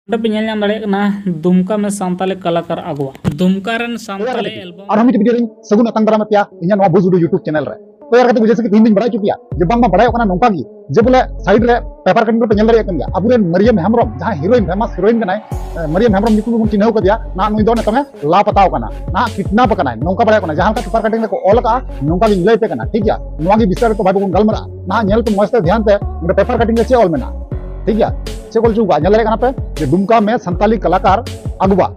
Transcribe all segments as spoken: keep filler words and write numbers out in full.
ᱚᱸᱰᱮ ᱯᱮ ᱧᱮᱞ ᱧᱟᱢ ᱫᱟᱲᱮᱭᱟᱜ ᱠᱟᱱᱟ ᱫᱩᱢᱠᱟ ᱢᱮ ᱥᱟᱱᱛᱟᱞᱤ ᱠᱟᱞᱟᱠᱟᱨ ᱟᱜᱩᱣᱟ᱾ ᱫᱩᱢᱠᱟ ᱨᱮᱱ ᱥᱟᱱᱛᱟᱞᱤ ᱮᱞᱵᱟᱢ᱾ ᱟᱨᱦᱚᱸ ᱢᱤᱫᱴᱮᱱ ᱵᱷᱤᱰᱤᱭᱳ ᱨᱤᱧ ᱥᱟᱹᱜᱩᱱ ᱟᱛᱟᱝ ᱫᱟᱨᱟᱢᱮᱫ ᱯᱮᱭᱟ ᱤᱧᱟᱹᱜ ᱱᱚᱣᱟ ᱵᱩᱡᱽ ᱩᱰᱩ YouTube ᱪᱮᱱᱮᱞ ᱨᱮ᱾ ᱛᱚ ᱭᱟᱨ ᱜᱟᱛᱮ ᱠᱚ, ᱡᱮᱭᱥᱮ ᱠᱤ ᱛᱮᱦᱮᱧ ᱫᱚᱧ ᱵᱟᱲᱟᱭ ᱦᱚᱪᱚ ᱯᱮᱭᱟ ᱡᱮ ᱵᱟᱝᱢᱟ ᱵᱟᱲᱟᱭᱚᱜ ᱠᱟᱱᱟ ᱱᱚᱝᱠᱟ ᱜᱮ ᱡᱮ ᱵᱚᱞᱮ ᱥᱟᱭᱤᱰ ᱨᱮ ᱯᱮᱯᱟᱨ ᱠᱟᱴᱤᱝ ᱨᱮᱯᱮ ᱧᱮᱞ ᱫᱟᱲᱮᱭᱟᱜ ᱠᱟᱱ ᱜᱮᱭᱟ, ᱟᱵᱚᱨᱮᱱ ᱢᱟᱨᱤᱭᱟᱢ ᱦᱮᱢᱵᱨᱚᱢ, ᱡᱟᱦᱟᱸ ᱦᱤᱨᱳᱭᱤᱱ, ᱯᱷᱮᱢᱟᱥ ᱦᱤᱨᱳᱭᱤᱱ ᱠᱟᱱᱟᱭ, ᱢᱟᱨᱤᱭᱟᱢ ᱦᱮᱢᱵᱨᱚᱢ ᱧᱩᱛᱩᱢ ᱵᱚᱱ ᱪᱤᱱᱦᱟᱹᱣ ᱠᱟᱫᱮᱭᱟ, ᱱᱟᱦᱟᱜ ᱱᱩᱭ ᱫᱚ ᱱᱤᱛᱚᱝ ᱮ ᱞᱟᱯᱟᱛᱟᱣ ᱠᱟᱱᱟ, ᱱᱟᱦᱟᱜ ᱠᱤᱰᱱᱟᱯ ᱟᱠᱟᱱᱟᱭ, ᱱᱚᱝᱠᱟ ᱵᱟᱲᱟᱭᱚᱜ ᱠᱟᱱᱟ᱾ ᱡᱟᱦᱟᱸ ᱞᱮᱠᱟ ᱯᱮᱯᱟᱨ ᱠᱟᱴᱤᱝ ᱨᱮᱠᱚ ᱚᱞ ᱟᱠᱟᱫᱼᱟ, ᱱᱚᱝᱠᱟ ᱜᱤᱧ ᱞᱟᱹᱭ ᱟᱯᱮ ᱠᱟᱱᱟ, ᱴᱷᱤᱠ ᱜᱮᱭᱟ? ᱱᱚᱣᱟ ᱜᱮ ᱵᱤᱥᱛᱟᱨᱤᱛ ᱵᱷᱟᱵᱮ ᱵᱚᱱ ᱜᱟᱞᱢᱟᱨᱟᱜᱼᱟ᱾ ᱱᱟᱦᱟᱜ ᱧᱮᱞ ᱯᱮ ᱢᱚᱡᱽ ᱛᱮ ᱫᱷᱮᱭᱟᱱ ᱛᱮ, ᱚᱸᱰᱮ ᱯᱮᱯᱟᱨ ᱠᱟᱴᱤᱝ ᱨᱮ ᱪᱮᱫ ᱚᱞ ᱢᱮᱱᱟᱜᱼᱟ, ᱴᱷᱤᱠ ᱜᱮᱭᱟ? ᱪᱮᱫ ᱠᱚ ᱚᱞ ᱦᱚᱪᱚ ᱠᱟᱜᱼᱟ ᱧᱮᱞ ᱫᱟᱲᱮᱭᱟᱜ ᱠᱟᱱᱟ ᱯᱮ ᱡᱮ ᱫᱩᱢᱠᱟ ᱢᱮ ᱥᱟᱱᱛᱟᱞᱤ ᱠᱟᱞᱟᱠᱟᱨ ᱟᱜᱩᱣᱟ,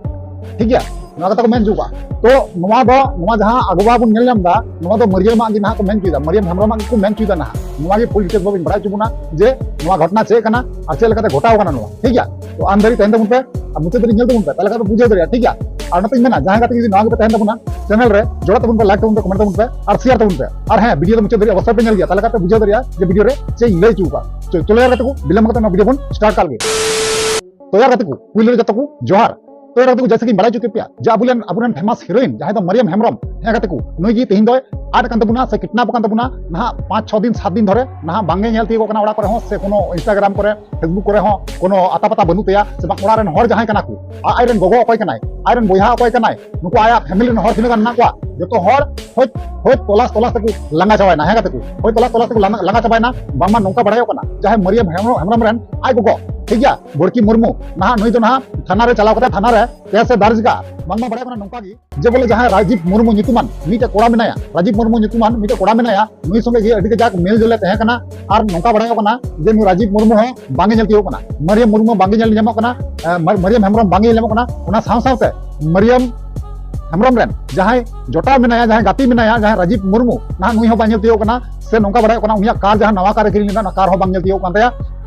ᱴᱷᱤᱠ ᱜᱮᱭᱟ? ᱱᱚᱣᱟ ᱠᱟᱛᱷᱟ ᱠᱚ ᱢᱮᱱ ᱦᱚᱪᱚ ᱠᱟᱜᱼᱟ᱾ ᱛᱚ ᱱᱚᱣᱟ ᱫᱚ, ᱱᱚᱣᱟ ᱡᱟᱦᱟᱸ ᱟᱜᱩᱣᱟ ᱵᱚᱱ ᱧᱮᱞ ᱧᱟᱢ ᱮᱫᱟ, ᱱᱚᱣᱟ ᱫᱚ ᱢᱟᱹᱨᱤᱭᱟᱢᱟᱜ ᱜᱮ ᱱᱟᱦᱟᱜ ᱠᱚ ᱢᱮᱱ ᱦᱚᱪᱚᱭᱮᱫᱟ, ᱢᱟᱹᱨᱤᱭᱟᱢ ᱦᱮᱢᱵᱨᱚᱢᱟᱜ ᱜᱮᱠᱚ ᱢᱮᱱ ᱦᱚᱪᱚᱭᱮᱫᱟ᱾ ᱱᱟᱦᱟᱜ ᱱᱚᱣᱟ ᱜᱮ ᱯᱷᱩᱞ ᱰᱤᱴᱮᱞᱥ ᱵᱚᱱ ᱵᱟᱲᱟᱭ ᱦᱚᱪᱚ ᱵᱚᱱᱟ ᱡᱮ ᱱᱚᱣᱟ ᱜᱷᱚᱴᱚᱱᱟ ᱪᱮᱫ ᱠᱟᱱᱟ ᱟᱨ ᱪᱮᱫ ᱞᱮᱠᱟᱛᱮ ᱜᱷᱚᱴᱟᱣ ᱠᱟᱱᱟ ᱱᱚᱣᱟ, ᱴᱷᱤᱠ ᱜᱮᱭᱟ? ᱛᱚ ᱟᱱ ᱫᱷᱟᱹᱨᱤᱡ ᱛᱟᱦᱮᱱ ᱛᱟᱵᱚᱱ ᱯᱮ ᱟᱨ ᱢᱩᱪᱟᱹᱫ ᱫᱷᱟᱹᱨᱤᱡ ᱧᱮᱞ ᱛᱟᱵᱚᱱ ᱯᱮ, ᱛᱟᱦᱚᱞᱮ ᱠᱷᱟᱱ ᱯᱮ ᱵᱩᱡᱷᱟᱹᱣ ᱫᱟᱲᱮᱭᱟᱜᱼᱟ, ᱴᱷᱤᱠ ᱜᱮᱭᱟ? ᱟᱨ ᱚᱱᱟᱛᱮᱧ ᱢᱮᱱᱟ, ᱡᱟᱦᱟᱸᱭ ᱜᱟᱛᱮ ᱡᱩᱫᱤ ᱱᱚᱣᱟ ᱜᱮᱯᱮ ᱛᱟᱦᱮᱱ ᱛᱟᱵᱚᱱᱟ ᱪᱮᱱᱮᱞ ᱨᱮ, ᱡᱚᱲᱟᱜ ᱛᱟᱵᱚᱱ ᱯᱮ, ᱞᱟᱭᱤᱠ ᱛᱟᱵᱚᱱ ᱯᱮ, ᱠᱚᱢᱮᱱᱴ ᱛᱟᱵᱚᱱ ᱯᱮ ᱟᱨ ᱥᱮᱭᱟᱨ ᱛᱟᱵᱚᱱ ᱯᱮ᱾ ᱟᱨ ᱦᱮᱸ, ᱵᱷᱤᱰᱤᱭᱳ ᱫᱚ ᱢᱩᱪᱟᱹᱫ ᱫᱷᱟᱹᱨᱤᱡ ᱚᱵᱚᱥᱥᱳᱭ ᱯᱮ ᱧᱮᱞ ᱜᱮᱭᱟ, ᱛᱟᱦᱚᱞᱮ ᱠᱷᱟᱱ ᱯᱮ ᱵᱩᱡᱷᱟᱹᱣ ᱫᱟᱲᱮᱭᱟᱜᱼᱟ ᱡᱮ ᱵᱷᱤᱰᱤᱭᱳ ᱨᱮ ᱪᱮᱫ ᱤᱧ ᱞᱟᱹᱭ ᱦᱚᱪᱚ ᱠᱟᱜᱼᱟ᱾ ᱛᱚ ᱪᱚᱞᱚ ᱭᱟᱨ ᱜᱟᱛᱮ ᱠᱚ, ᱵᱤᱞᱚᱢ ᱠᱟᱛᱮ ᱱᱚᱣᱟ ᱵᱷᱤᱰᱤᱭᱳ ᱵᱚᱱ ᱥᱴᱟᱨᱴ ᱠᱟᱜ ᱞᱮᱜᱮ᱾ ᱛᱚ ᱭᱟᱨ ᱜᱟᱛᱮ ᱠᱚ, ᱯᱩᱭᱞᱩ ᱨᱮ ᱡᱚᱛᱚ ᱠᱚ ᱡᱚᱦᱟᱨ᱾ ᱛᱚ ᱭᱟᱨ ᱜᱟᱛᱮ ᱠᱚ, ᱡᱮᱭᱥᱮ ᱠᱤᱧ ᱵᱟᱲᱟᱭ ᱦᱚᱪᱚ ᱠᱮᱫ ᱯᱮᱭᱟ ᱡᱮ ᱟᱵᱚᱨᱮᱱ, ᱟᱵᱚᱨᱮᱱ ᱯᱷᱮᱢᱟᱥ ᱦᱤᱨᱳᱭᱤᱱ ᱡᱟᱦᱟᱸᱭ ᱫᱚ ᱢᱟᱨᱤᱭᱟᱢ ᱦᱮᱢᱵᱨᱚᱢ, ᱦᱮᱸ ᱜᱟᱛᱮ ᱠᱚ, ᱱᱩᱭ ᱜᱮ ᱛᱮᱦᱮᱧ ᱫᱚᱭ ᱟᱫ ᱟᱠᱟᱱ ᱛᱟᱵᱚᱱᱟ ᱥᱮ ᱠᱤᱰᱱᱟᱯ ᱟᱠᱟᱱ ᱛᱟᱵᱚᱱᱟ ᱱᱟᱦᱟᱜ ᱯᱟᱸᱪ ᱪᱷᱚ ᱫᱤᱱ ᱥᱟᱛ ᱫᱤᱱ ᱫᱷᱚᱨᱮ ᱱᱟᱦᱟᱜ ᱵᱟᱝᱜᱮ ᱧᱮᱞ ᱛᱤᱭᱳᱜᱚᱜ ᱠᱟᱱᱟ ᱚᱲᱟᱜ ᱠᱚᱨᱮ ᱦᱚᱸ ᱥᱮ ᱠᱳᱱᱳ ᱤᱱᱥᱴᱟᱜᱨᱟᱢ ᱠᱚᱨᱮ, ᱯᱷᱮᱥᱵᱩᱠ ᱠᱚᱨᱮ ᱦᱚᱸ ᱠᱳᱱᱳ ᱟᱛᱟ ᱯᱟᱛᱟ ᱵᱟᱹᱱᱩᱜ ᱛᱟᱭᱟ, ᱥᱮ ᱵᱟᱝ ᱚᱲᱟᱜ ᱨᱮᱱ ᱦᱚᱲ ᱡᱟᱦᱟᱸᱭ ᱠᱟᱱᱟ ᱠᱚ, ᱟ-, ᱟᱡ ᱨᱮᱱ ᱜᱚᱜᱚ ᱚᱠᱚᱭ ᱠᱟᱱᱟᱭ, ᱟᱡ ᱨᱮᱱ ᱵᱚᱭᱦᱟ ᱚᱠᱚᱭ ᱠᱟᱱᱟᱭ, ᱱᱩᱠᱩ ᱟᱭᱟᱜ ᱯᱷᱮᱢᱤᱞᱤ ᱨᱮᱱ ᱦᱚᱲ ᱛᱤᱱᱟᱹᱜ ᱜᱟᱱ ᱢᱮᱱᱟᱜ ᱠᱚᱣᱟ, ᱡᱚᱛᱚ ᱦᱚᱲ ᱠᱷᱚᱡ, ᱠᱷᱚᱡ ᱛᱚᱞᱟᱥ ᱛᱚᱞᱟᱥ ᱛᱮᱠᱚ ᱞᱟᱸᱜᱟ ᱪᱟᱵᱟᱭᱮᱱᱟ, ᱦᱮᱸ ᱜᱟᱛᱮ ᱠᱚ, ᱠᱷᱚᱡ ᱛᱚᱞᱟᱥ ᱛᱚᱞᱟᱥ ᱛᱮᱠᱚ ᱞᱟᱸᱜᱟ, ᱞᱟᱸᱜᱟ ᱪᱟᱵᱟᱭᱮᱱᱟ᱾ ᱵᱟᱝᱢᱟ ᱱᱚᱝᱠᱟ ᱵᱟᱲᱟᱭᱚᱜ ᱠᱟᱱᱟ, ᱡᱟᱦᱟᱸᱭ ᱢᱟᱨᱤᱭᱟᱢ ᱦᱮᱢᱵᱨᱚᱢ, ᱦᱮᱢᱵᱨᱚᱢ ᱨᱮᱱ ᱟᱡ ᱜᱚᱜᱚ, ᱴᱷᱤᱠ ᱜᱮᱭᱟ, ᱵᱚᱲᱠᱤ ᱢᱩᱨᱢᱩ, ᱱᱟᱦᱟᱜ ᱱᱩᱭ ᱫᱚ ᱱᱟᱦᱟᱜ ᱛᱷᱟᱱᱟ ᱨᱮ ᱪᱟᱞᱟᱣ ᱠᱟᱛᱮ ᱛᱷᱟᱱᱟ ᱨᱮ ᱠᱮᱥ ᱮ ᱫᱟᱨᱡ ᱠᱟᱜᱼᱟ᱾ ᱵᱟᱝᱢᱟ ᱵᱟᱲᱟᱭᱚᱜ ᱠᱟᱱᱟ ᱱᱚᱝᱠᱟ ᱜᱮ ᱡᱮ ᱵᱚᱞᱮ ᱡᱟᱦᱟᱸᱭ ᱨᱟᱡᱤᱵ ᱢᱩᱨᱢᱩ ᱧᱩᱛᱩᱢᱟᱱ ᱢᱤᱫᱴᱮᱡ ᱠᱚᱲᱟ ᱢᱮᱱᱟᱭᱟ, ᱨᱟᱡᱤᱵ ᱢᱩᱨᱢᱩ ᱧᱩᱛᱩᱢᱟᱱ ᱢᱤᱫᱴᱮᱡ ᱠᱚᱲᱟ ᱢᱮᱱᱟᱭᱟ, ᱱᱩᱭ ᱥᱚᱸᱜᱮ ᱜᱮ ᱟᱹᱰᱤ ᱠᱟᱡᱟᱠ ᱢᱮᱞ ᱡᱚᱞᱮ ᱛᱟᱦᱮᱸ ᱠᱟᱱᱟ᱾ ᱟᱨ ᱱᱚᱝᱠᱟ ᱵᱟᱲᱟᱭᱚᱜ ᱠᱟᱱᱟ ᱡᱮ ᱱᱩᱭ ᱨᱟᱡᱤᱵ ᱢᱩᱨᱢᱩ ᱦᱚᱸ ᱵᱟᱝ ᱮ ᱧᱮᱞ ᱛᱤᱭᱳᱜ ᱠᱟᱱᱟ, ᱢᱟᱨᱤᱭᱟᱢ ᱢᱩᱨᱢᱩ ᱵᱟᱝ ᱮ ᱧᱮᱞ ᱧᱟᱢᱚᱜ ᱠᱟᱱᱟ, ᱮ, ᱢᱟᱨ-, ᱢᱟᱨᱤᱭᱟᱢ ᱦᱮᱢᱵᱨᱚᱢ ᱵᱟᱝ ᱮ ᱧᱮᱞ ᱧᱟᱢᱚᱜ ᱠᱟᱱᱟ᱾ ᱚᱱᱟ ᱥᱟᱶ ᱥᱟᱶᱛᱮ ᱢᱟᱨᱤᱭᱟᱢ ᱦᱮᱢᱵᱨᱚᱢ ᱨᱮᱱ ᱡᱟᱦᱟᱸᱭ ᱡᱚᱴᱟᱣ ᱢᱮᱱᱟᱭᱟ, ᱡᱟᱦᱟᱸᱭ ᱜᱟᱛᱮ ᱢᱮᱱᱟᱭᱟ, ᱡᱟᱦᱟᱸᱭ ᱨᱟᱡᱤᱵ ᱢᱩᱨᱢᱩ, ᱱᱟᱦᱟᱜ ᱱᱩᱭ ᱦᱚᱸ ᱵᱟᱭ ᱧᱮᱞ ᱛᱤᱭᱳᱜ ᱠᱟᱱᱟ᱾ ᱥᱮ ᱱᱚᱝᱠᱟ ᱵᱟᱲᱟᱭᱚᱜ ᱠᱟᱱᱟ ᱩᱱᱤᱭᱟᱜ ᱠᱟᱨ ᱡᱟᱦᱟᱸ ᱱᱟᱣᱟ ᱠᱟᱨ ᱮ ᱠᱤᱨᱤᱧ ᱞᱮᱫᱟ, ᱚᱱᱟ ᱠᱟᱨ ᱦᱚᱸ ᱵᱟᱝ ᱧᱮᱞ ᱛᱤᱭᱳᱜ ᱠᱟᱱ ᱛᱟᱭᱟ᱾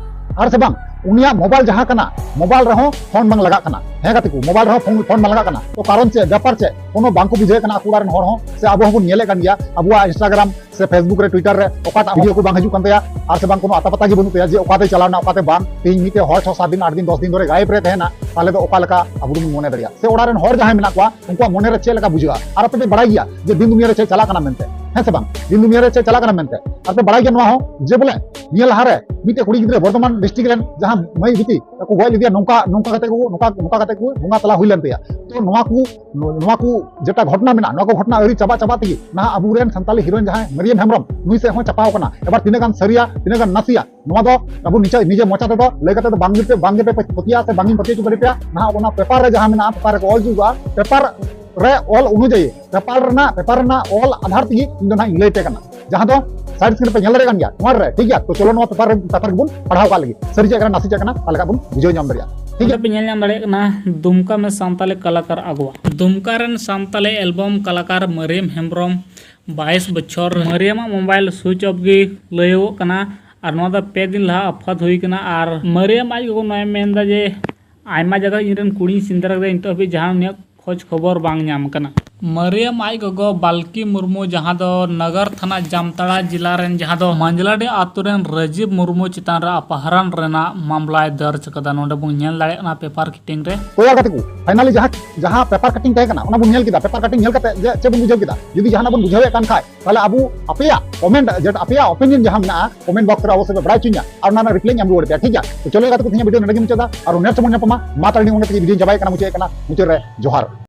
ᱟᱨ ᱥᱮ ᱵᱟᱝ ᱩᱱᱤᱭᱟᱜ ᱢᱳᱵᱟᱭᱤᱞ ᱡᱟᱦᱟᱸ ᱠᱟᱱᱟ, ᱢᱳᱵᱟᱭᱤᱞ ᱨᱮᱦᱚᱸ ᱯᱷᱳᱱ ᱵᱟᱝ ᱞᱟᱜᱟᱜ ᱠᱟᱱᱟ᱾ ᱦᱮᱸ ᱜᱟᱛᱮ ᱠᱚ, ᱢᱳᱵᱟᱭᱤᱞ ᱨᱮᱦᱚᱸ ᱯᱷᱳᱱ, ᱯᱷᱳᱱ ᱢᱟ ᱞᱟᱜᱟᱜ ᱠᱟᱱᱟ᱾ ᱛᱚ ᱠᱟᱨᱚᱱ ᱪᱮᱫ, ᱵᱮᱯᱟᱨ ᱪᱮᱫ, ᱠᱳᱱᱳ ᱵᱟᱝ ᱠᱚ ᱵᱩᱡᱷᱟᱹᱣᱮᱫ ᱠᱟᱱᱟ ᱟᱠᱚ ᱚᱲᱟᱜ ᱨᱮᱱ ᱦᱚᱲ ᱦᱚᱸ᱾ ᱥᱮ ᱟᱵᱚ ᱦᱚᱸᱵᱚᱱ ᱧᱮᱞᱮᱫ ᱠᱟᱱ ᱜᱮᱭᱟ, ᱟᱵᱚᱣᱟᱜ Instagram ᱥᱮ Facebook ᱨᱮ, Twitter ᱨᱮ ᱚᱠᱟᱴᱟᱜ video ᱠᱚ ᱵᱟᱝ ᱦᱤᱡᱩᱜ ᱠᱟᱱ ᱛᱟᱭᱟ, ᱟᱨ ᱥᱮ ᱵᱟᱝ ᱠᱳᱱᱳ ᱟᱛᱟ ᱯᱟᱛᱟ ᱜᱮ ᱵᱟᱹᱱᱩᱜ ᱛᱟᱭᱟ ᱡᱮ ᱚᱠᱟᱛᱮᱭ ᱪᱟᱞᱟᱣ ᱮᱱᱟ, ᱚᱠᱟᱛᱮ ᱵᱟᱝ᱾ ᱛᱮᱦᱮᱧ ᱢᱤᱫᱴᱮᱡ ᱦᱚᱲ ᱪᱷᱚ ᱥᱟᱛ ᱫᱤᱱ, ᱟᱴ ᱫᱤᱱ, ᱫᱚᱥ ᱫᱤᱱ ᱫᱷᱚᱨᱮ ᱜᱟᱭᱮᱵ ᱨᱮ ᱛᱟᱦᱮᱱᱟ, ᱛᱟᱦᱚᱞᱮ ᱫᱚ ᱚᱠᱟ ᱞᱮᱠᱟ ᱟᱵᱚ ᱫᱚᱵᱚᱱ ᱢᱚᱱᱮ ᱫᱟᱲᱮᱭᱟᱜᱼᱟ? ᱥᱮ ᱚᱲᱟᱜ ᱨᱮᱱ ᱦᱚᱲ ᱡᱟᱦᱟᱸᱭ ᱢᱮᱱᱟᱜ ᱠᱚᱣᱟ, ᱩᱱᱠᱩᱣᱟᱜ ᱢᱚᱱᱮ ᱨᱮ ᱪᱮᱫ ᱞᱮᱠᱟ ᱵᱩᱡᱷᱟᱹᱜᱼᱟ? ᱟᱨ ᱟᱯᱮ ᱯᱮ ᱵᱟᱲᱟᱭ ᱜᱮᱭᱟ ᱡᱮ ᱫᱤᱱ ᱫᱩᱱᱤᱭᱟᱹ ᱨᱮ ᱪᱮᱫ ᱪᱟᱞᱟᱜ ᱠᱟᱱᱟ ᱢᱮᱱᱛᱮ, ᱦᱮᱸ ᱥᱮ ᱵᱟᱝ? ᱫᱤᱱ ᱫᱩᱱᱤᱭᱟᱹ ᱨᱮ ᱪᱮᱫ ᱪᱟᱞᱟᱜ ᱠᱟᱱᱟ ᱢᱮᱱᱛᱮ᱾ ᱟᱨ ᱯᱮ ᱵᱟᱲᱟᱭ ᱜᱮᱭᱟ ᱱᱚᱣᱟ ᱦᱚᱸ ᱡᱮ ᱵᱚᱞᱮ ᱱᱤᱭᱟᱹ ᱞᱟᱦᱟᱨᱮ ᱢᱤᱫᱴᱮᱡ ᱠᱩᱲᱤ ᱜᱤᱫᱽᱨᱟᱹ ᱵᱚᱨᱫᱷᱚᱢᱟᱱ district ᱨᱮᱱ ᱡᱟᱦᱟᱸ ᱢᱟᱹᱭ ᱵᱤᱴᱤ ᱠᱚ ᱜᱚᱡ ᱞᱮᱫᱮᱭᱟ, ᱱᱚᱝᱠᱟ, ᱱᱚᱝᱠᱟ ᱠᱟᱛᱮ ᱠᱚ, ᱱᱚᱝᱠᱟ, ᱱᱚᱝᱠᱟ ᱠᱟᱛᱮ ᱠᱚ ᱵᱚᱸᱜᱟ ᱛᱟᱞᱟ ᱦᱩᱭ ᱞᱮᱱ ᱛᱟᱭᱟ᱾ ᱛᱚ ᱱᱚᱣᱟ ᱠᱚ, ᱱᱚᱣᱟ ᱠᱚ ᱡᱮᱴᱟ ᱜᱷᱚᱴᱚᱱᱟ ᱢᱮᱱᱟᱜᱼᱟ, ᱱᱚᱣᱟ ᱠᱚ ᱜᱷᱚᱴᱚᱱᱟ ᱟᱹᱣᱨᱤ ᱪᱟᱵᱟ ᱪᱟᱵᱟ ᱛᱮᱜᱮ ᱱᱟᱦᱟᱜ ᱟᱵᱚᱨᱮᱱ ᱥᱟᱱᱛᱟᱞᱤ heroine ᱡᱟᱦᱟᱸᱭ ᱢᱟᱨᱤᱭᱟᱢ ᱦᱮᱢᱵᱨᱚᱢ, ᱱᱩᱭ ᱥᱮᱫ ᱦᱚᱸ ᱪᱟᱯᱟᱣ ᱠᱟᱱᱟ᱾ ᱮᱵᱟᱨ ᱛᱤᱱᱟᱹᱜ ᱜᱟᱱ ᱥᱟᱹᱨᱤᱭᱟ, ᱛᱤᱱᱟᱹᱜ ᱜᱟᱱ ᱱᱟᱥᱮᱭᱟ, ᱱᱚᱣᱟ ᱫᱚ ᱟᱵᱚ ᱱᱤᱡᱮ, ᱱᱤᱡᱮ ᱢᱚᱪᱟ ᱛᱮᱫᱚ ᱞᱟᱹᱭ ᱠᱟᱛᱮ ᱫᱚ ᱵᱟᱝ ᱜᱮᱯᱮ, ᱵᱟᱝ ᱜᱮᱯᱮ ᱯᱟᱹᱛᱭᱟᱹᱜᱼᱟ ᱥᱮ ᱵᱟᱝ ᱤᱧ ᱯᱟᱹᱛᱭᱟᱹᱣ ᱦᱚᱪᱚ ᱫᱟᱲᱮ ᱯᱮᱭᱟ᱾ ᱱᱟᱦᱟᱜ ᱚᱱᱟ ᱯᱮᱯᱟᱨ ᱨᱮ ᱡᱟᱦᱟᱸ ᱢᱮᱱᱟᱜᱼᱟ, ᱯᱮᱯᱟᱨ ᱨᱮᱠᱚ ᱚᱞ ᱦᱚᱪᱚ ᱠᱟᱜᱼᱟ, ᱯᱮᱯᱟᱨ ᱨᱮ ᱚᱞ ᱚᱱᱩᱡᱟᱭᱤ, ᱯᱮᱯᱟᱨ ᱨᱮᱱᱟᱜ, ᱯᱮᱯᱟᱨ ᱨᱮᱱᱟᱜ ᱚᱞ ᱟᱫᱷᱟᱨ ᱛᱮᱜᱮ ᱤᱧ ᱫᱚ ᱱᱟᱦᱟᱜ ᱤᱧ ᱞᱟᱹᱭ ᱟᱯᱮ ᱠᱟᱱᱟ, ᱡᱟᱦᱟᱸ ᱫᱚ side screen ᱨᱮᱯᱮ ᱧᱮᱞ ᱫᱟᱲᱮᱭᱟᱜ ᱠᱟᱱ ᱜᱮᱭᱟ ᱱᱚᱣᱟ ᱨᱮ, ᱴᱷᱤᱠ ᱜᱮᱭᱟ? ᱛᱚ ᱪᱚᱞᱚ ᱱᱚᱣᱟ ᱯᱮᱯᱟᱨ ᱨᱮ, ᱯᱮᱯᱟᱨ ᱜᱮᱵᱚᱱ ᱯᱟᱲᱦᱟᱣ ᱠᱟᱜ ᱞᱟᱹᱜᱤᱫ, ᱥᱟᱹᱨᱤ ᱪᱮᱫ ᱠᱟᱱᱟ, ᱱᱟᱥᱮ ᱪᱮᱫ ᱠᱟᱱᱟ, ᱛᱟᱦᱚᱞᱮ ᱠᱷᱟᱱ ᱵᱚᱱ ᱵᱩᱡᱷᱟᱹᱣ ᱧᱟᱢ ᱫᱟᱲᱮᱭᱟᱜᱼᱟ, ᱴᱷᱤᱠ ᱚᱸᱰᱮ ᱜᱮᱭᱟ? ᱯᱮ ᱧᱮᱞ ᱧᱟᱢ ᱫᱟᱲᱮᱭᱟᱜ ᱠᱟᱱᱟ ᱫᱩᱢᱠᱟ ᱢᱮ ᱥᱟᱱᱛᱟᱞᱤ ᱠᱟᱞᱟᱠᱟᱨ ᱟᱜᱩᱣᱟ᱾ ᱫᱩᱢᱠᱟ ᱨᱮᱱ ᱥᱟᱱᱛᱟᱞᱤ album ᱠᱟᱞᱟᱠᱟᱨ ᱢᱟᱹᱨᱤᱭᱟᱢ ᱦᱮᱢᱵᱨᱚᱢ, ᱵᱟᱭᱤᱥ ᱵᱚᱪᱷᱚᱨ᱾ ᱢᱟᱹᱨᱤᱭᱟᱢᱟᱜ mobile switch off ᱜᱮ ᱞᱟᱹᱭᱚᱜᱚᱜ ᱠᱟᱱᱟ, ᱟᱨ ᱱᱚᱣᱟ ᱫᱚ ᱯᱮ ᱫᱤᱱ ᱞᱟᱦᱟ ᱟᱯᱟᱛ ᱦᱩᱭ ᱠᱟᱱᱟ᱾ ᱟᱨ ᱢᱟᱹᱨᱤᱭᱟᱢ ᱟᱡ ᱜᱚᱜᱚ ᱱᱚᱣᱟᱭ ᱢᱮᱱᱫᱟ ᱡᱮ ᱟᱭᱢᱟ ᱡᱟᱭᱜᱟ ᱤᱧ ᱨᱮᱱ ᱠᱩᱲᱤᱧ ᱥᱮᱸᱫᱽᱨᱟ ᱠᱮᱫᱟ, ᱱᱤᱛᱚᱜ ᱦᱟᱹᱵᱤᱡ ᱡᱟᱦᱟᱸ ᱩᱱᱤᱭᱟᱜ ᱠᱷᱚᱡᱽ ᱠᱷᱚᱵᱚᱨ ᱵᱟᱝ ᱧᱟᱢ ᱠᱟᱱᱟ᱾ ᱢᱟᱹᱨᱤᱭᱟᱢ ᱟᱡ ᱜᱚᱜᱚ ᱵᱟᱞᱠᱤ ᱢᱩᱨᱢᱩ, ᱡᱟᱦᱟᱸ ᱫᱚ ᱱᱟᱜᱟᱨ ᱛᱷᱟᱱᱟ ᱡᱟᱢᱛᱟᱲᱟ ᱡᱮᱞᱟ ᱨᱮᱱ, ᱡᱟᱦᱟᱸ ᱫᱚ ᱢᱟᱸᱡᱽᱞᱟᱰᱤ ᱟᱛᱳ ᱨᱮᱱ ᱨᱟᱡᱤᱵ ᱢᱩᱨᱢᱩ ᱪᱮᱛᱟᱱ ᱨᱮ ᱟᱯᱦᱟᱨᱟᱱ ᱨᱮᱱᱟᱜ ᱢᱟᱢᱞᱟᱭ ᱫᱚᱨᱡᱽ ᱠᱟᱫᱟ᱾ ᱱᱚᱰᱮ ᱵᱚᱱ ᱧᱮᱞ ᱫᱟᱲᱮᱭᱟᱜ ᱠᱟᱱᱟ ᱯᱮᱯᱟᱨ ᱠᱟᱴᱤᱝ ᱨᱮ᱾ ᱛᱚ ᱭᱟᱨ ᱜᱟᱛᱮ ᱠᱚ, finally ᱡᱟᱦᱟᱸ, ᱡᱟᱦᱟᱸ ᱯᱮᱯᱟᱨ ᱠᱟᱴᱤᱝ ᱛᱟᱦᱮᱸ ᱠᱟᱱᱟ, ᱚᱱᱟ ᱵᱚᱱ ᱧᱮᱞ ᱠᱮᱫᱟ᱾ ᱯᱮᱯᱟᱨ ᱠᱟᱴᱤᱝ ᱧᱮᱞ ᱠᱟᱛᱮ ᱡᱮ ᱪᱮᱫ ᱵᱚᱱ ᱵᱩᱡᱷᱟᱹᱣ ᱠᱮᱫᱟ? ᱡᱩᱫᱤ ᱡᱟᱦᱟᱱᱟᱜ ᱵᱚᱱ ᱵᱩᱡᱷᱟᱹᱣᱮᱫ ᱠᱟᱱ ᱠᱷᱟᱡ, ᱛᱟᱦᱚᱞᱮ ᱟᱵᱚ ᱟᱯᱮᱭᱟᱜ comment, ᱡᱮ ᱟᱯᱮᱭᱟᱜ opinion ᱡᱟᱦᱟᱸ ᱢᱮᱱᱟᱜᱼᱟ, comment box ᱨᱮ ᱚᱵᱚᱥᱥᱳᱭ ᱯᱮ ᱵᱟᱲᱟᱭ ᱦᱚᱪᱚᱧᱟ, ᱟᱨ ᱚᱱᱟ ᱨᱮᱱᱟᱜ reply ᱤᱧ ᱮᱢ ᱨᱩᱣᱟᱹᱲ ᱟᱯᱮᱭᱟ, ᱴᱷᱤᱠ ᱜᱮᱭᱟ? ᱛᱚ ᱪᱚᱞᱚ ᱜᱟᱛᱮ ᱠᱚ, ᱛᱮᱦᱮᱧᱟᱜ video ᱱᱚᱰᱮ ᱜᱮ ᱢᱩᱪᱟᱹᱫᱟ, ᱟᱨ next ᱥᱚᱢᱚᱭ ᱧᱟᱯᱟᱢᱟ᱾ ᱢᱟ ᱛᱟᱦᱚᱞᱮ ᱱᱤᱭᱟᱹ ᱚᱸᱰᱮ ᱛᱮᱜᱮ video ᱪᱟᱵᱟᱭᱮᱫ ᱠᱟᱱᱟ, ᱢᱩᱪᱟᱹᱫ ᱮᱫ ᱠᱟᱱᱟ, ᱢᱩᱪᱟᱹᱫ ᱨᱮ ᱡᱚᱦᱟᱨ᱾